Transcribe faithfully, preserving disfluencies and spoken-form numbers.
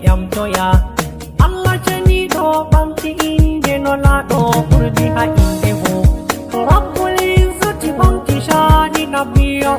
Yamtoya. Allah ceniiɗo ɓamti innde nulaaɗo ɓurdi haa innde fuu. Rabbul Izzati ɓamti caali nabiyyo